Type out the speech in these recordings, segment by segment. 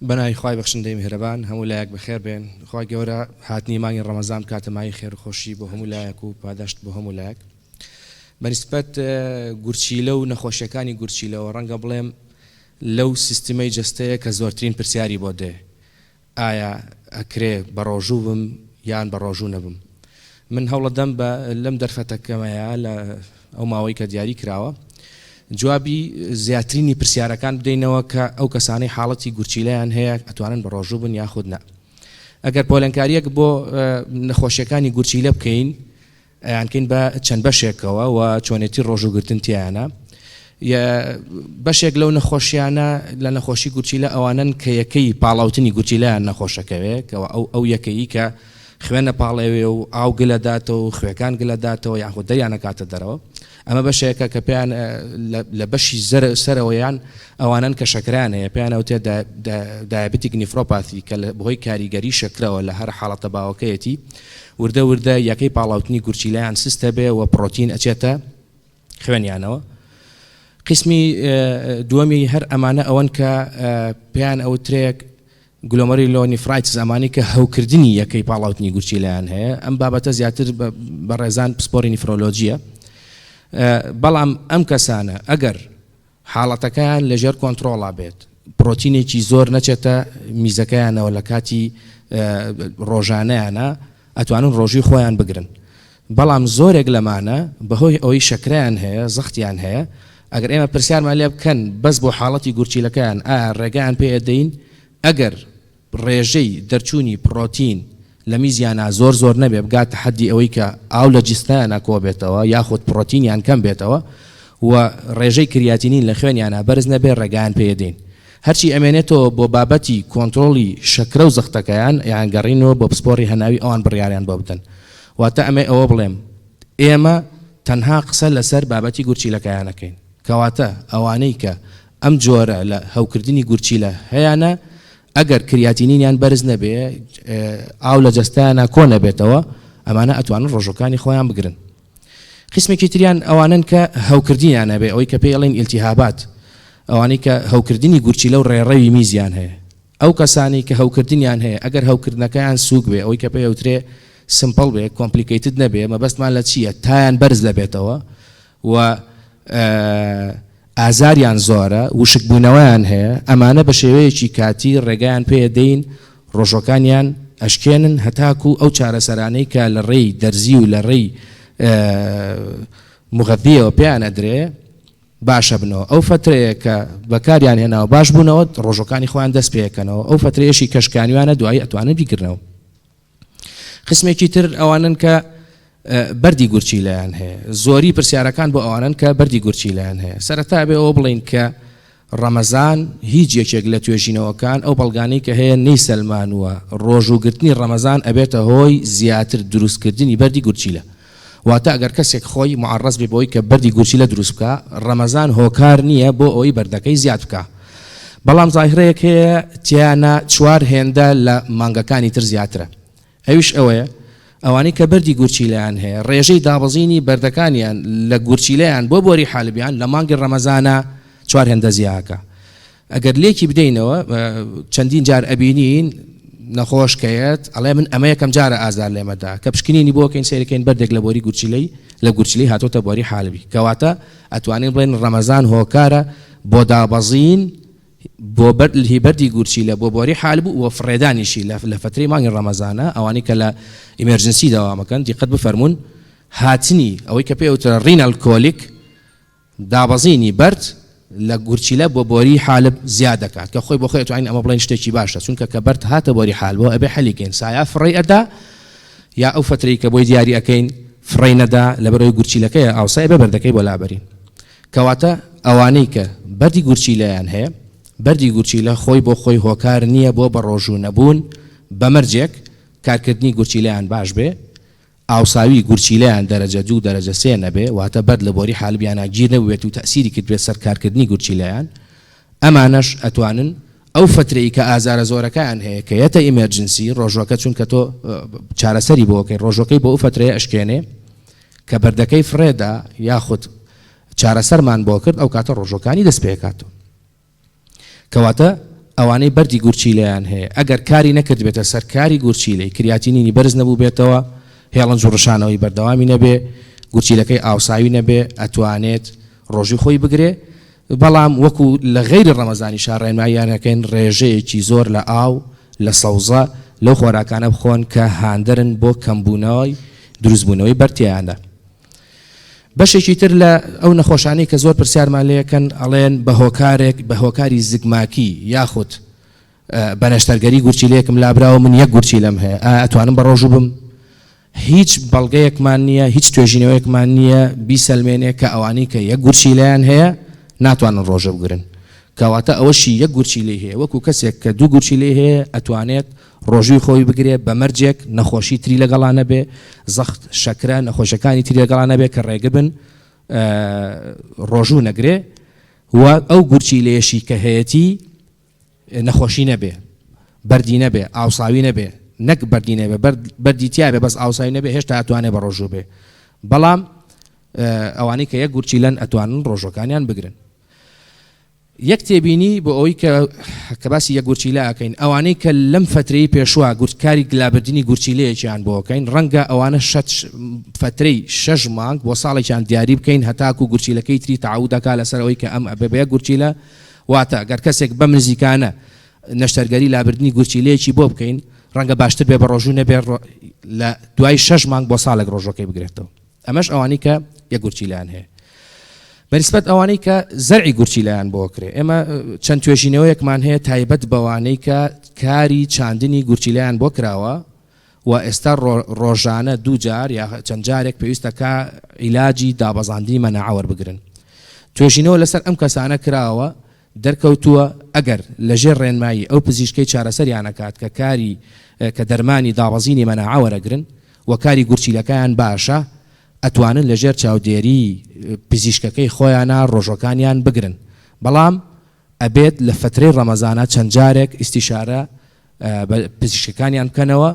بەناوی خوای بەخشندەی میهرەبان هەموو لایەک بەخێر بێن خوای گەورە هاتنی مانگی ڕەمەزان بکاتە مایەی خێر و خۆشی بۆ هەموو لایەک و پاداشت بۆ هەموو لایەک بەنیسبەت گورچیلە و نەخۆشیەکانی گورچیلەوە ڕەنگە بڵێم لەو سیستمەی جەستەیە کە زۆرترین پرسیاری بۆ دێ ئایا ئەکرێ بەڕۆژوو بم یان بەڕۆژوو نەبم؟ من هەوڵەدەم بە لەم دەرفەتە کەمەیا لە ئەو ماوەی کە دیاری کراوە جوابی زیاترینی پرسیارەکان بدەینەوە کە ئەو کەسانەی حاڵەتی گورچیلەیان هەیە ئەتوانن بەڕۆژوو بن یاخود نا. ئەگەر پۆلێنکارییەک بۆ نەخۆشیەکانی گورچیلە بکەین ئەیانکەین بە چەند بەشێکەوە و چۆنێتی ڕۆژووگرتن تیایانە. بەشێک لەو نەخۆشیانە لە نەخۆشی گورچیلە ئەوانەن کە یەکەی پاڵاوتنی گورچیلەیان نەخۆشەکەوێ کەەوە ئەو ئەو یەکەیی کە خوێنە پاڵێوێ و ئاو گلە داتەوە و خوێکان گلە داتەوە یاخود دەریانەکاتە دەرەوە. ئەمە بەشێکە کە پێیان لە بەشی سەرەوەیان ئەوانەن کە شەکرەیان هەیە پێیان ئەوترێت diabetic nephropathy کە بەهۆی کاریگەری شەکرەوە لە هەر حاڵەتە باوەکەیەتی وردە وردە یەکەی پاڵاوتنی گورچیلەیان سست دەبێ و پڕۆتین ئەچێتە خوێنیانەوە. قیسمی دووەمی هەر ئەمانە ئەوەن کە پێیان ئەوترێک glomerulonephritis ئەمانەی کە هەوکردنی یەکەی پاڵاوتنی گورچیلەیان هەیە، ئەم بابەتە زیاتر بەڕێزان پسپۆری نفرۆلۆجیە، بەڵام ئەم کەسانە ئەگەر حاڵەتەکەیان لەژێر کۆنترۆڵا بێت، پرۆتینێکی زۆر نەچێتە میزەکەیانەوە لە کاتی ڕۆژانەیانا ئەتوانن ڕۆژووی خۆیان بگرن، بەڵام زۆرێک لەمانە بەهۆی ئەوەی شەکرەیان هەیە زەختیان هەیە، ئەگەر ئێمە پرسیارمان لێ بکەن بەس بۆ حاڵەتی گورچیلەکەیان ئایا ڕێگایان پێ ئەدەین ئەگەر ڕێژەی دەرچوونی پڕۆتین لە میزیانا زۆر زۆر نەبێ بگاتە حەدی ئەوەی کە ئاو لە جستەیانا کۆبێتەوە یاخود پڕۆتینیان کەم بێتەوە و ڕێژەی کریاتینین لە خوێنیانا بەرز نەبێ ڕێگایان پێ ئەدەین هەرچی ئەمێنێتەوە بۆ بابەتی کۆنترۆڵی شەکرە و زەختەکەیان یان گەڕینەوە بۆ پسپۆڕی هەناوی ئەوان بڕیاریان بۆ بدەن واتە ئەمێ ئەوە بڵێم ئێمە تەنها قسە لەسەر بابەتی گورچیلەکەیان ئەکەین کەواتە ئەوانەی کە ئەم جۆرە لە هەوکردنی گورچیلە هەیانە ئەگەر کریاتینینیان بەرز نەبێ ئاو لە جەستەیانا کۆ نەبێتەوە ئەمانە ئەتوانن ڕۆژوەکانی خۆیان بگرن. قیسمێکی تریان ئەوانەن کە هەوکردنیان هەبێ ئەوەی کە پێی ئەڵێن ئیلتیهابات ئەوانەی کە هەوکردنی گورچیلە و ڕێڕەوی میزیان هەیە ئەو کەسانەی کە هەوکردنیان هەیە ئەگەر هەوکردنەکەیان سووک بێ ئەوەی کە پێی ئەوترێ simple بێ complicated نەبێ مەبەستمان لە چییە تایان بەرز دەبێتەوە و ئازاریان زۆرە، وشکبوونەوەیان هەیە، ئەمانە بە شێوەیەکی کاتی ڕێگایان پێ دەین ڕۆژوەکانیان ئەشکێنن هەتاکو ئەو چارەسەرانەی کە لە ڕێی دەرزی و لە ڕێی مغذیەوە پێیان ئەدرێ باش ئەبنەوە، ئەو فەترەیە کە بەکاریان هێناوە باش بوونەوە ڕۆژوەکانی خۆیان دەست پێکەنەوە، ئەو فەترەیەشی کە شکانویانە دوایی ئەتوانن بیگرنەوە. قسمێکی تر ئەوانن کە بەردی گورچیلەیان هەیە زۆری پرسیارەکان بۆ ئەوانن کە بەردی گورچیلەیان هەیە سەرەتا بێ ئەوە بڵین کە ڕەمەزان هیچ یەکێک لە توێژینەوەکان ئەو بەڵگانەی کە هەیە نەیسەلمانووە ڕۆژووگرتنی ڕەمەزان ئەبێتە هۆی زیاتر دروستکردنی بەردی گورچیلە واتە ئەگەر کەسێک خۆی معڕز بێ بۆی کە بەردی گورچیلە دروست بکا ڕەمەزان هۆکار نییە بۆ ئەوەی بەردەکەی زیاد بکا بەڵام زاهیرەیەک هەیە تیایانا چوار هێندە لە مانگەکانی تر زیاترە ئەویش ئەوەیە ئەوانەی کە بەردی گورچیلەیان هەیە ڕێژەی دابەزینی بەردەکانیان لە گورچیلەیان بۆ بۆری حالبیان لە مانگی ڕەمەزانا چوار هێندە زیاکە ئەگەر لێکی بدەینەوە چەندین جار ئەبینین نەخۆش کەیەت ئەڵێ من ئەمە یەکەم جارە ئازار لێمەدا کە پشکنینی بۆ کەین سەیرەکەین بەردێک لە بۆری گورچیلەی لە گورچیلەی هاتۆتە بۆری حالبی کەواتە ئەتوانین بڵێن ڕەمەزان هۆکارە بۆ دابەزین بۆ بەرد هی بەردی گورچیلە بۆ بۆری حالب و فڕێدانیشی لە فەترەی مانگی ڕەمەزانە ئەوانەی کە لە emergency دەوامەکەن دیقەت بفەرموون هاتنی ئەوەی کە پێی ئەوترێ renal colic دابەزینی بەرد لە گورچیلە بۆ بۆری حالب زیاد دەکات کە خۆی بۆ خۆی ئەتوانین ئەمە بڵێین شتێکی باشە چونکە کە بەرد هاتە بۆری حالبەوە ئەبێ حەلی کەین سایا فڕێی ئەدا یا ئەو فەترەی کە بۆی دیاری ئەکەین فڕێی نەدا لەبەرئەوەی گورچیلەکەیە ئاوسای ئەبێ بەردەکەی بۆ لابەرین کەواتە ئەوانەی کە بەردی گورچیلەیان هەیە بەردی گورچیلە خۆی بۆ خۆی هۆکار نییە بۆ بەڕۆژوو نەبوون بە مەرجێک کارکردنی گورچیلەیان باش بێ ئاوساوی گورچیلەیان دەرەجە دوو دەرەجە سێ نەبێ واتە بەرد لە بۆری حالبیانا گیر نەبووبێت و تەئسیری کردبێت سەر کارکردنی گورچیلەیان ئەمانەش ئەتوانن ئەو فەترەی کە ئازارە زۆرەکەیان هەیە کە یەتە emergency ڕۆژوەکە چونکە تۆ چارەسەری بۆ ئەکەی ڕۆژوەکەی بۆ ئەو فەترەیە ئەشکێنێ کە بەردەکەی فڕێدا یاخود چارەسەرمان بۆ کرد ئەو کاتە ڕۆژوەکانی دەست پێکاتەوە. کەواتە. ئەوانەی بەردی گورچیلەیان هەیە ئەگەر کاری نەکردبێتە سەر کاری گورچیلەی، کریاتینینی بەرز نەبووبێتەوە، هێڵنج و ڕشانەوەی بەردەوامی نەبێ، گورچیلەکەی ئاوساوی نەبێ، ئەتوانێت ڕۆژووی خۆی بگرێ، بەڵام وەکو لە غەیری ڕەمەزانیشا ڕێنماییان ئەکەین ڕێژەیەکی زۆر لە ئاو، لە سەوزە، لەو خۆراکانە بخۆن کە هاندەرن بۆ کەمبوونەوەی دروستبوونەوەی بەرد تێیاندا. بەشێکی تر لە ئەو نەخۆشانەی کە زۆر پرسیارمان لێکەن ئەڵێن بە هۆکارێک بە هۆکاری زگماکی یاخود بە نەشتەرگەری گورچیلەیەکم لابراوە من یەک گورچیلەم هەیە ئایا ئەتوانم بە ڕۆژوو بم؟ هیچ بەڵگەیەکمان نییە هیچ توێژینەوەیەکمان نییە بیسەلمێنێ کە ئەوانەی کە یەک گورچیلەیان هەیە ناتوانن ڕۆژە بگرن کەواتە ئەوەشی یەک گورچیلەی هەیە وەکو کەسێک کە دوو گورچیلەی هەیە ئەتوانێت ڕۆژووی خۆی بگرێ بە مەرجێک نەخۆشی تری لەگەڵا نەبێ زەخت شەکرە نەخۆشەکانی تری لەگەڵا نەبێ کە ڕێگربن ڕۆژوو نەگرێ و ئەو گورچیلەیەشی کە هەیەتی نەخۆشی نەبێ بەردی نەبێ ئاوساوی نەبێ نەک بەردی نەبێ بەردی تیاێ بەس ئاوساوی نەبێ هێشتا ئەتوانێ بە ڕۆژوو بێ بەڵام ئەوانەی کە یەک گورچیلەن ئەتوانن ڕۆژەکانیان بگرن. یەک تێبینی بۆ ئەوەی کە کە باسی یەک گورچیلە ئەکەین ئەوانەی کە لەم فەترەی پێشوە گورچ کاری لابردنی گورچیلەیەکیان بۆ ئەکەین ڕەنگە ئەوانە شەت فەترەی شەش مانگ بۆ ساڵێکیان دیاری بکەین هەتاکو گورچیلەکەی تری تەعەود ئەکا لەسەر ئەوەی کە ئەم ئەبێ بە یەک گورچیلە واتە گەر کەسێک بەم نزیکانە نەشتەرگەری لابردنی گورچیلەیەکی بۆ بکەین ڕەنگە باشتر بێ بە ڕۆژوو نەبێ لە دوای شەش مانگ بۆ ساڵێک ڕۆژەکەی بگرێتەوە. ئەمەش ئەوانەی کە یەک گورچیلەیان هەیە. بەنسبەت ئەوانەی کە زەرعی گورچیلەیان بۆ کرێ ئێمە چەند توێژینەوەیەکمان هەیە تایبەت بەوانەی کە کاری چاندنی گورچیلەیان بۆ کراوە و ئێستا ڕۆژانە دوو جار یا چەند جارێک پێویستە کە عیلاجی دابەزاندنی مەناعە وەربگرن. توێژینەوە لەسەر ئەم کەسانە کراوە دەرکەوتووە ئەگەر لەژێر ڕێنمایی ئەو پزیشکەی چارەسەریان ئەکات کە کاری کە دەرمانی دابەزینی مەناعە وەرەگرن و کاری گورچیلەکەیان باشە ئەتوانن لەژێر چاودێری پزیشکەکەی خۆیانا ڕۆژوەکانیان بگرن بەڵام ئەبێت لە فەترەی ڕەمەزانا چەند جارێک ئیستیشارە بە پزیشکەکانیان بکەنەوە،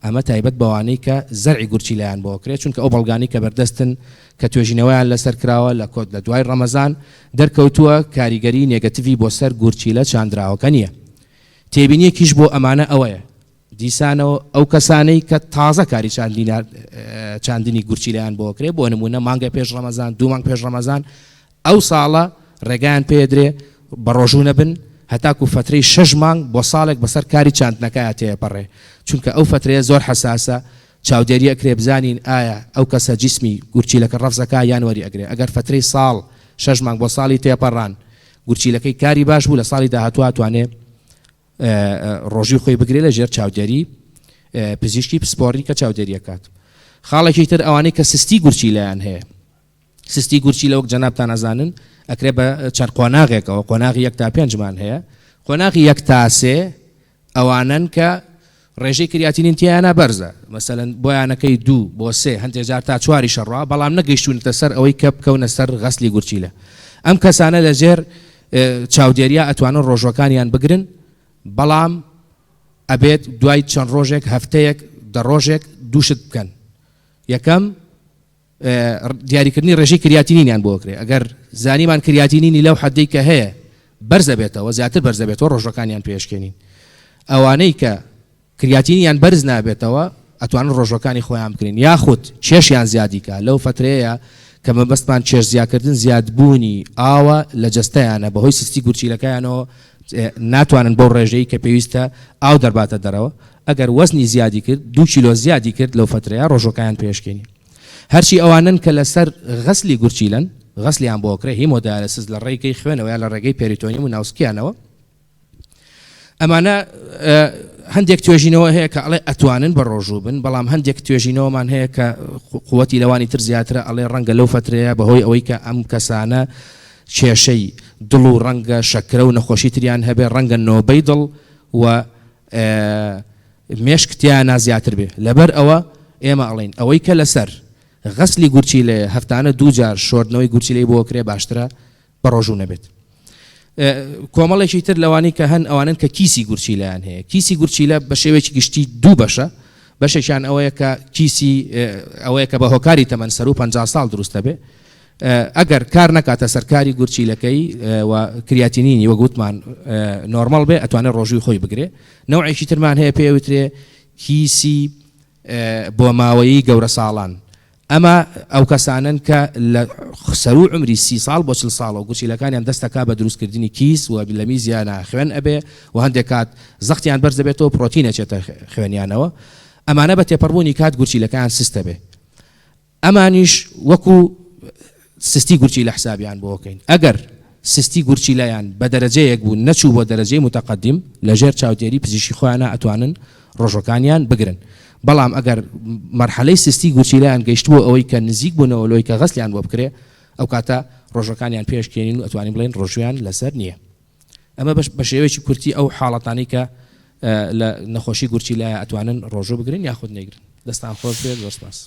ئەمە تایبەت بەوانەی کە زەرعی گورچیلەیان بۆ ئەکرێت، چونکە ئەو بەڵگانەی کە بەردەستن کە توێژینەوەیان لەسەر کراوە لە کۆت لە دوای ڕەمەزان دەرکەوتووە کاریگەری negative ی بۆ سەر گورچیلە چاندراوەکە نییە. تێبینیەکیش بۆ ئەمانە ئەوەیە دیسانەوە ئەو کەسانەی کە تازە کاری چاندنی گورچیلەیان بۆ ئەکرێت بۆ نموونە مانگە پێش ڕەمەزان دوو مانگ پێش ڕەمەزان ئەو ساڵە ڕێگایان پێدرێ بەڕۆژوو نەبن هەتاکو فەترەی شەش مانگ بۆ ساڵێک بەسەر کاری چاندنەکەیا تێپەڕێ چونکە ئەو فەترەیە زۆر حەساسە چاودێری ئەکرێ بزانین ئایا ئەو کەسە جیسمی گورچیلەکە ڕەفز ئەکا یان وەری ئەگرێ ئەگەر فەترەی ساڵ شەش مانگ بۆ ساڵی تێپەڕان گورچیلەکەی کاری باش بوو لە ساڵی داهاتوو ئەتوانێ ڕۆژووی خۆی بگرێ لە ژێر چاودێری پزیشکی پسپۆڕی کە چاودێری ئەکات خاڵێکی تر ئەوانەی کە سستی گورچیلەیان هەیە سستی گورچیلە وەک جەنابتان ئەزانن ئەکرێ بە چەند قۆناغێکەوە، قۆناغی یەک تا پێنجمان هەیە، قۆناغی یەک تا سێ ئەوانەن کە ڕێژەی کریاتینین تیایانە بەرزە، مەسەلەن بۆیانەکەی دوو بۆ سێ هەندێک جار تا چواریش ئەڕوا، بەڵام نەگەیشتوونەتە سەر ئەوەی کە بکەونە سەر غەسلی گورچیلە. ئەم کەسانە لە ژێر چاودێریا ئەتوانن ڕۆژوەکانیان بگرن، بەڵام ئەبێت دوای چەند ڕۆژێک، هەفتەیەک، دە ڕۆژێک دوو شت بکەن، یەکەم، دیاریکردنی ڕێژەی کریاتینینیان بۆ ئەکرێ ئەگەر زانیمان کریاتینینی لەو حەدەی کە هەیە بەرزەبێتەوە زیاتر بەرزەبێتەوە ڕۆژەکانیان پێشکێنین ئەوانەی کە کریاتینیان بەرز نابێتەوە ئەتوانن ڕۆژەکانی خۆیان بکرین یاخود کێشیان زیادیکە لەو فترەیە کە مەبەستمان کێش زیاکردن زیادبوونی ئاوە لە جەستەیانە بەهۆی سستی گورچیلەکەیانەوە ناتوانن بەو ڕێژەی کە پێویستە ئاو دەرباتە دەرەوە ئەگەر وەزنی زیادی کرد دوو کیلۆ زیادی کرد لەو فەترەیە ڕۆژۆکایان پێشکێنی هەرچی ئەوانەن کە لەسەر غەسلی گورچیلەن غەسلیان بۆ ئەکرێ hemodialysis لە ڕێگەی خوێنەوە یا لە ڕێگەی پێریتۆنیم و ناوسکیانەوە ئەمانە هەندێک توێژینەوە هەیە کە ئەڵێ ئەتوانن بە ڕۆژوو بن بەڵام هەندێک توێژینەوەمان هەیە کە قوتی لەوانی تر زیاترە ئەڵێ ڕەنگە لەو فترەیە بەهۆی ئەوەی کە ئەم کەسانە کێشەی دڵ و ڕەنگە شەکرە و نەخۆشی تریان هەبێ ڕەنگە نۆبەی دڵ و مێشک تیانا زیاتر بێ لەبەر ئەوە ئێمە ئەڵێین ئەوەی کە لەسەر غەسلی گورچیلەیە هەفتانە دوو جار شۆردنەوەی گورچیلەی بۆ کرێ باشترە بە ڕۆژوو نەبێت. کۆمەڵێکی تر لەوانەی کە هەن ئەوانن کە کیسی گورچیلەیان هەیە کیسی گورچیلە بە شێوەیەکی گشتی دوو بەشە بەشێکیان ئەوەیە کە کیسی ئەوەیە کە بە هۆکاری تەمەن سەرو 50 ساڵ دروستە بێ. ئەگەر کار نەکاتە سەر کاری گورچیلەکەی و creatinine ی وەک وتمان نۆرمەڵ بێ ئەتوانێت ڕۆژووی خۆی بگرێ. نەوعێکی ترمان هەیە پێی ئەوترێ کیسی بۆماوەیی گەورەساڵان، ئەمە ئەو کەسانەن کە لە سەروو عومری 30 ساڵ بۆ 40 ساڵەوە گورچیلەکانیان دەست دەکا بە دروستکردنی کیس و لە میزیانا خوێن ئەبێ و هەندێک کات زەختیان بەرز دەبێتەوە پرۆتین ئەچێتە خوێنیانەوە ئەمانە بە تێپەڕبوونی کات گورچیلەکەیان سست دەبێ. ئەمانیش وەکو سستی گورچیلە حسابیان بۆ کەین ئەگەر سستی گورچیلەیان بە دەرەجەیەک بوو نەچوو بۆ دەرەجەی متقدم لە ژێر چاودێری پزیشکی خۆیانا ئەتوانن ڕۆژەکانیان بگرن بەڵام ئەگەر مەرحەلەی سستی گورچیلەیان گەیشتبوو ئەوەی کە نزیک بوونەوە لۆی کە غەسلیان بۆ بکرێ ئەو کاتە ڕۆژەکانیان پێشکێنین و ئەتوانین بڵێین ڕۆژویان لەسەر نییە. ئەمە بەش بە شێوەیەکی کورتی ئەو حاڵەتانەی کە لە نەخۆشی گورچیلایە ئەتوانن ڕۆژوو بگرن یاخود نەیگرن. دەستان خۆش بێت زۆر سپاس.